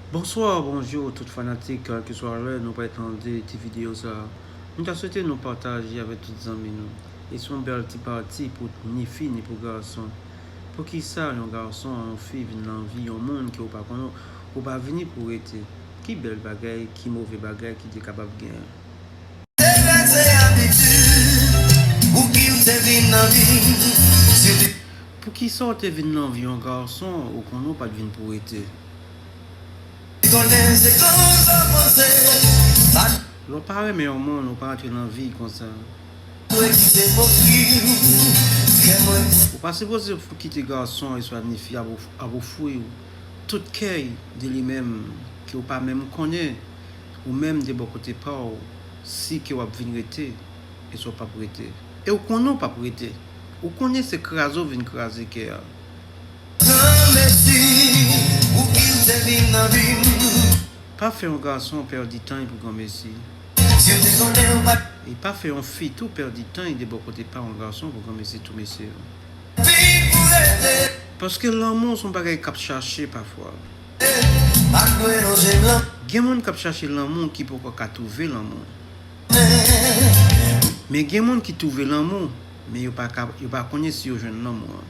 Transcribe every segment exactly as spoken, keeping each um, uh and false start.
Bonswa, bonjou tout fanatik, kèlkeswa lè nou pral tande ti videyo sa a. Nou ta swete nou pataje avèk tout zanmi nou. E se yon bèl ti pati pou ni fi ni pou gason. Poukisa yon gason, yon fi vin nan vi yon moun ke w pa konnen, ou pa vini pou rete? Ki bèl bagay, ki move bagay ki te kapab genyen? Degaje abitid, pouki w te vin nan vi m? Si w te Poukisa w te vin nan vi yon gason ou konnen w pa t vin pou rete? Konnen se konsa w panse. Lè w pa renmen yon moun, ou pa antre nan vi konsa. Mwen ki te ofri kè mwen. Ou pa sipoze pou kite gason, eswa ni fi ap of-, ap ofri w tout kè de li menm, ke w pa menm konnen, ou menm de bò kote pa w, si ke w ap vin rete, eswa w p ap rete. E w konnen w p ap rete. Ou konnen se kraze w vin kraze kè a. Granmesi, ou ki te vin nan vi m. Pa fè yon gason pèdi tan pou granmesi. Si w te konnen w pa t E pa fè yon fi tou pèdi tan de bò kote pa yon gason pou granmesi tou, mesye. Vin pou rete. Paske lanmou se yon bagay k ap chache pafwa. Pa dwe lonje m lan. Gen moun k ap chache lanmou ki poko ka twouve lanmou. Men gen moun ki twouve lanmou, men yo pa ka, yo pa konnen si yo jwenn lanmou an.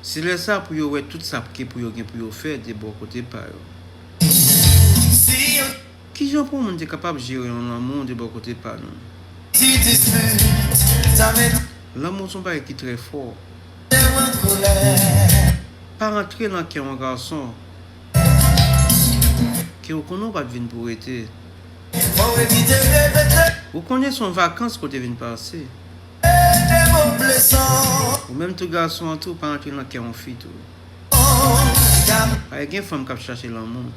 Se lè sa pou yo wè tout sa ke pou yo gen pou yo fè de bò kote pa yo. Kijan pou yon moun te kapab jere yon lanmou de bò kote pa nou? Lanmou se yon bagay ki trè fò. Pa rantre nan kè yon gason ke w konnen w pa t vin pou rete. Ou konnen se yon vakans ke w te vin pase. Ou menm tou gason an tou, pa rantre nan kè yon fi tou. Pa gen fanm k ap chache lanmou.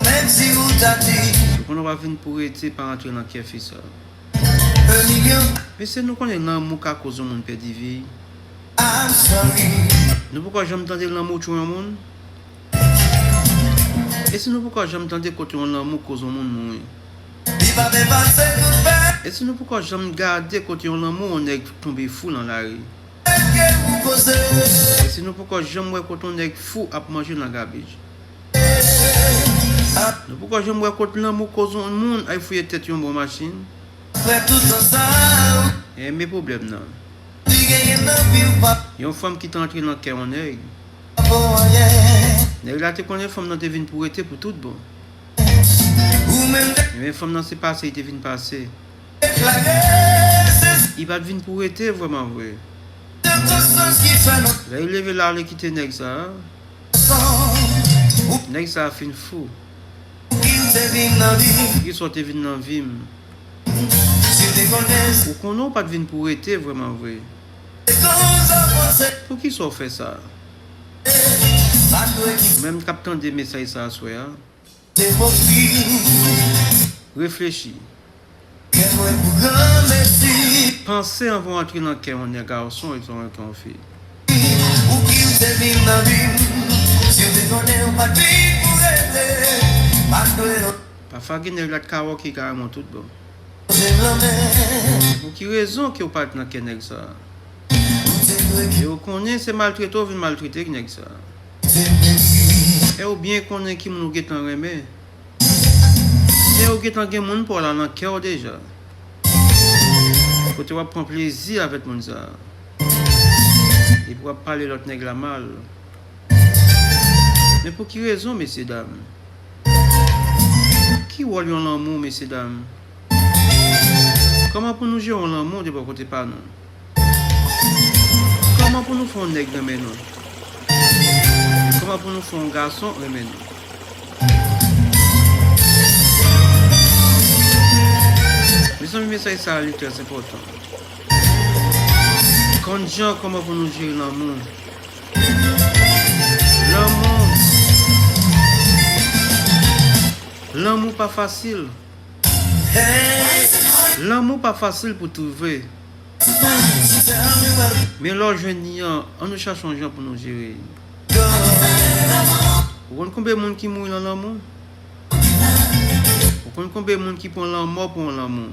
Ou konnen w pa vin pou rete, pa rantre nan kè fi sa. Mesye, nou konnen lanmou ka koz yon moun pèdi vi. Nou poko janm tande lanmou tchwe yon moun? E si nou poko janm tande kote yon lanmou koz yon moun mouri? E si nou poko janm gade kote yon lanmou yon nèg tonbe fou nan lari? E si nou poko janm wè kote yon nèg fou ap manje nan gabej? Nou poko janm wè kote lanmou koz yon moun al fouye tèt yon bon machin? Enben pwoblèm nan. Yon fanm ki te antre nan kè yon nèg. Nèg la te konnen fanm nan te vin pou rete pou tout bon. Men fanm nan se pase li te vin pase. Li pa t vin pou rete vrèman vre. Lè li leve l ale kite nèg sa a. Nèg sa a fin fou. Poukisa w te vin nan vi m? Ou konnen w pa t vin pou rete vrèman vre. Poukisa w fè sa? Ou menm k ap tande mesaj sa aswè a, reflechi. Panse anvan w antre nan kè yon nèg gason e yon fi. Pafwa gen nèg la t ka wòke kareman tout bon. Pou ki rezon ke w pa t nan kè nèg sa a? E w konnen se maltrete w vin maltrete nèg sa a. E w byen konnen ki moun w gentan renmen. E w gentan gen moun pa w la nan kè w deja. Kote w ap pran plezi avèk moun sa a. Epi w ap pale lòt nèg la mal. Men pou ki rezon, mesye dam? Ki wòl yon lanmou, mesye dam? Kòman pou nou jere yon lanmou de bò kote pa nou? Kòman pou nou fè yon nèg renmen nou? Kòman pou nou fè yon gason renmen nou? Mezanmi, mesaj sa a li trè enpòtan. Konn jan kòman pou nou jere lanmou. Lanmou. Lanmou pa fasil. Lanmou pa fasil pou twouve. Men lè w jwenn li an, ann nou chache yon jan pou nou jere li. Ou konn konbyen moun ki mouri nan lanmou? Ou konn konbyen moun ki pran lanmò pou yon lanmou?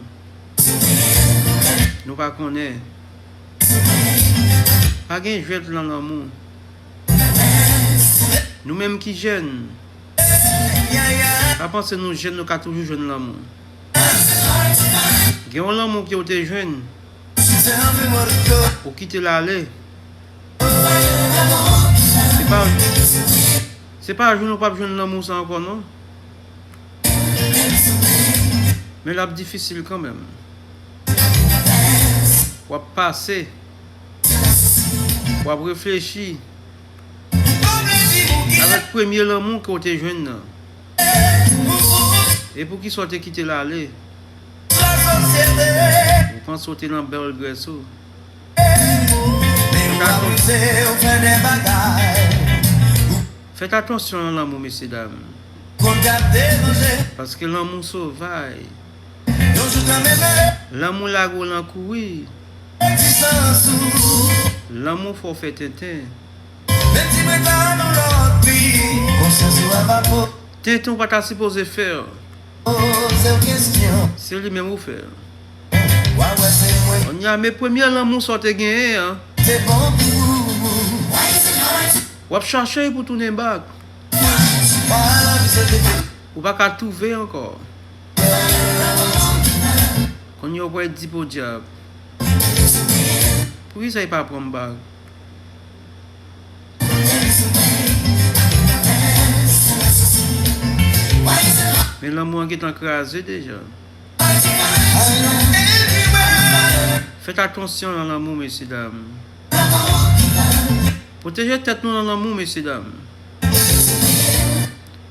Nou pa konnen. Pa gen jwèt nan lanmou. Nou menm ki jèn, pa panse nou jèn nou ka toujou jwenn lanmou. Gen yon lanmou ke w te jwenn, ou kite l ale. Se pa, se pa jou nou p ap jwenn lanmou sa ankò non. Men l ap difisil kanmenm. W ap pase, w ap reflechi. Avèk premye lanmou ke w te jwenn nan. E poukisa w te kite l ale? Ou panse w te nan bèl grès ou? Fèt atansyon nan lanmou, mesye dam. Paske lanmou sovaj. Lanmou lage w lan kouri. Lanmou fè w fè tenten. Tenten w pa ta sipoze fè. Se li menm ou fè. Kounye a, men premye lanmou sa w te genyen an. W ap chache pou tounen bak. Ou pa ka twouve ankò. Kounye a w pral di podyab. Poukisa li pa pran m bak? Men lanmou an gentan kraze deja. Fèt atansyon nan lanmou, mesye dam. Pwoteje tèt nou nan lanmou, mesye dam.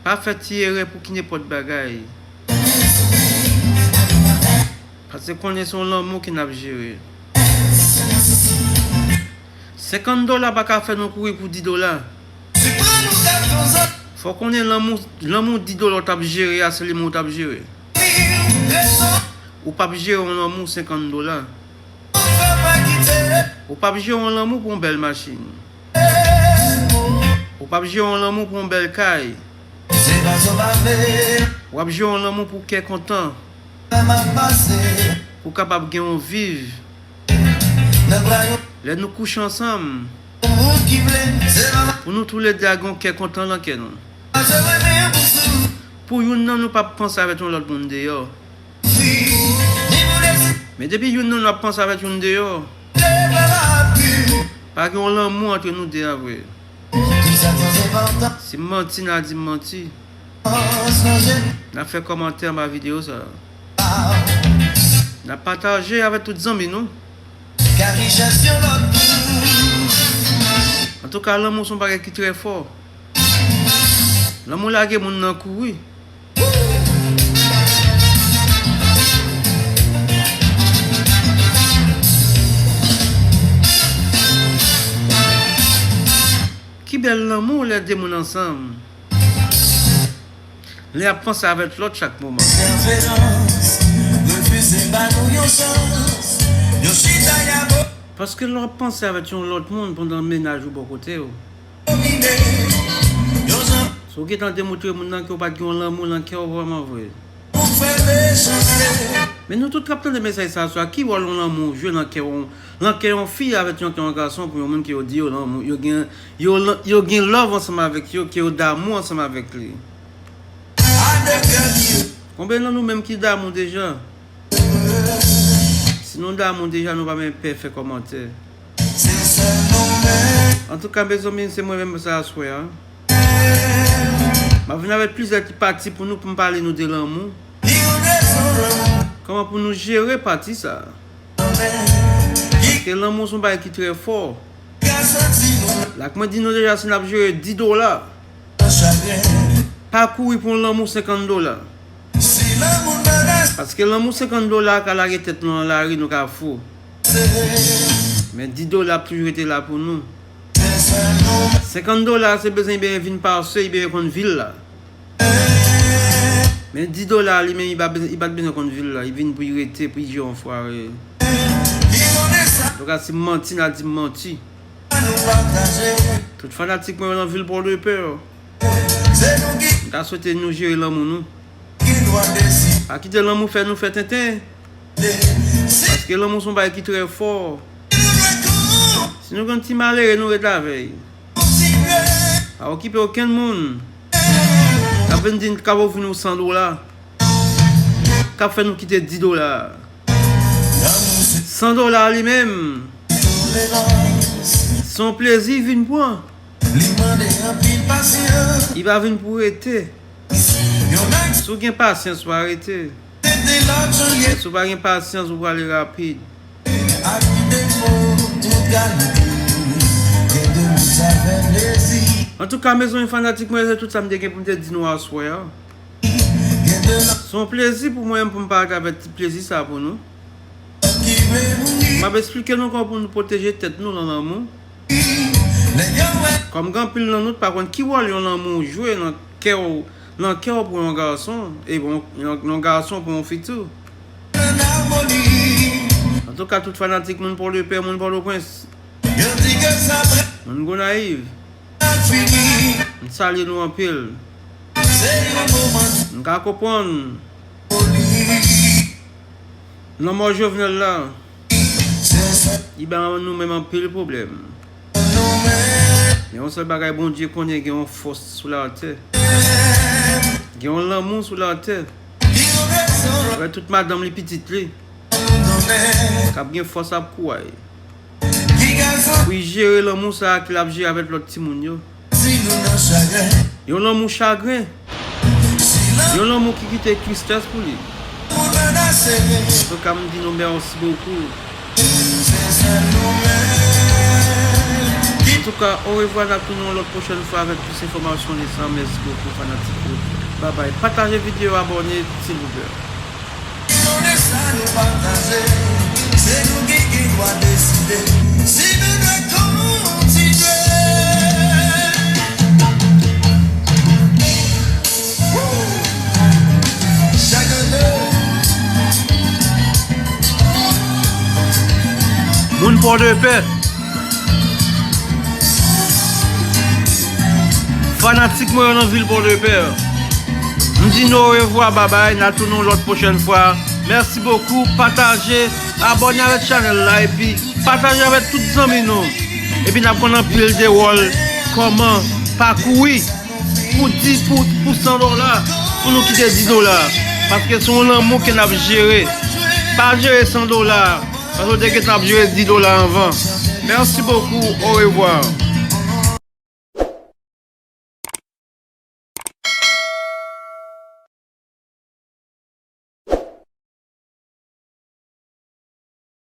Pa fè ti erè pou ki nenpòt bagay. Paske konnen se yon lanmou ke n ap jere. Senkant dola pa ka fè nou kouri pou dis dola. Fò w konnen lanmou, lanmou dis dola w t ap jere a, se li menm ou t ap jere. Ou p ap jere yon lanmou senkant dola. Ou p ap jere yon lanmou pou yon bèl machin. Ou p ap jere yon lanmou pou yon bèl kay. W ap jere yon lanmou pou kè kontan. Pou w kapab gen yon viv. Lè nou kouche ansanm, pou nou toulede a gen yon kè kontan nan kè nou. Pou youn nan nou p ap panse avèk yon lòt moun deyò. Men depi youn nan nou ap panse avèk youn deyò, pa gen yon lanmou antre nou de a vre. Si m manti, n a di m manti. N a fè kòmantè anba videyo sa a. N a pataje avèk tout zanmi nou. Antouka, lanmou se yon bagay ki trè fò. Lanmou lage moun nan kouri. Ki bèl lanmou lè de moun ansanm. Lè y ap panse avèk lòt chak moman. Paske lè w ap panse avèk yon lòt moun pandan mennaj ou bò kote w. Si w gentan demontre moun nan ke w pa t gen yon lanmou nan kè w vrèman vre. Men nou tout k ap tande mesaj sa aswè a, ki wòl yon lanmou jwe nan kè yon, nan kè yon fi avèk yon, yon gason pou yon moun ke yo di yo lanmou, yo gen, yo, yo gen love ansanm avèk yo, ke yo damou ansanm avèk li? Konbyen nan nou menm ki damou deja? Si nou damou deja, nou pa menm pè fè kòmantè. Antouka, mezanmi, se mwen menm sa aswè a. M ap vin avèk plizyè ti pati pou nou, pou m pale nou de lanmou. Kòman pou nou jere pati sa a? Paske lanmou se yon bagay ki trè fò. Lak mwen di nou deja, si n ap jere dis dola, pa kouri pou yon lanmou senkant dola. Paske lanmou senkant dola ka lage tèt nou nan lari, nou ka fou. Men dis dola ap toujou rete la pou nou. Senkant dola se bezwen benyen vin pase, li benyen konn vil la. Men dis dola li menm, li pa bezwen, li pa t bezwen konn vil la, li vin pou li rete, pou li jere yon fwa. Antouka, si m manti, n a di m manti. Tout fanatik mwen yo nan vil Pòdepè, m ta swete nou jere lanmou nou. Pa kite lanmou fè nou fè tenten. Paske lanmou se yon bagay ki trè fò. Si nou gen yon ti malere, nou ret avè l. Pa okipe okenn moun k ap vin di n k ap ofri nou san dola, k ap fè nou kite dis dola. San dola li menm, se yon plezi vin pran. Li pa vin pou rete. Si w gen pasyans, w a rete. Si w pa gen pasyans, ou prale rapid. Antouka, mezanmi fanatik mwen, se tout sa m te gen pou m te di nou aswè a. Se yon plezi pou mwen pou m pataje ti plezi sa pou nou. M ap eksplike nou kòman pou nou pwoteje tèt nou nan lanmou. Kòm gen anpil nan nou t pa konn ki wòl yon lanmou jwe nan kè w, nan kè w pou yon gason, e bon, yon, yon gason pou yon fi tou. Antouka, tout fanatik moun Pòdepè, moun Pòtoprens, moun Gonayiv, m salye nou anpil. M ka konprann lanmò Jovenel la, li ba nou menm anpil pwoblèm. Men yon sèl bagay, Bondye konnen gen yon fòs sou latè. Gen yon lanmou sou latè. Wè tout madanm li, pitit li k ap gen fòs, ap kouray pou y jere lanmou sa a ke l ap jere avèk lòt timoun yo. Yon lanmou chagren. Yon lanmou ki kite tristès pou li. Antouka, m di nou mèsi bokou. Antouka, orevwa, n ap tounen yon lòt pwochèn fwa avèk plis enfòmasyon de sa. Mèsi bokou, fanatik yo. Babay. Pataje videyo, abòne, silvouplè. Konnen sa nou pataje, se nou ki gen dwa deside si nou dwe kontinye. Chak ane, moun Pòdepè, fanatik mwen yo nan vil Pòdepè, m di nou orevwa, babay, n a tounen yon lòt pwochèn fwa. Mèsi bokou, pataje, abòne avèk chanèl la, epi pataje avèk tout zanmi nou. Epi n ap konn anpil de wòl, kòman, pa kouri pou dis, pou, pou san dola, pou nou kite dis dola. Paske se yon lanmou ke n ap jere. Pa jere san dola, paske w te gentan ap jere dis dola anvan. Mèsi bokou, orevwa.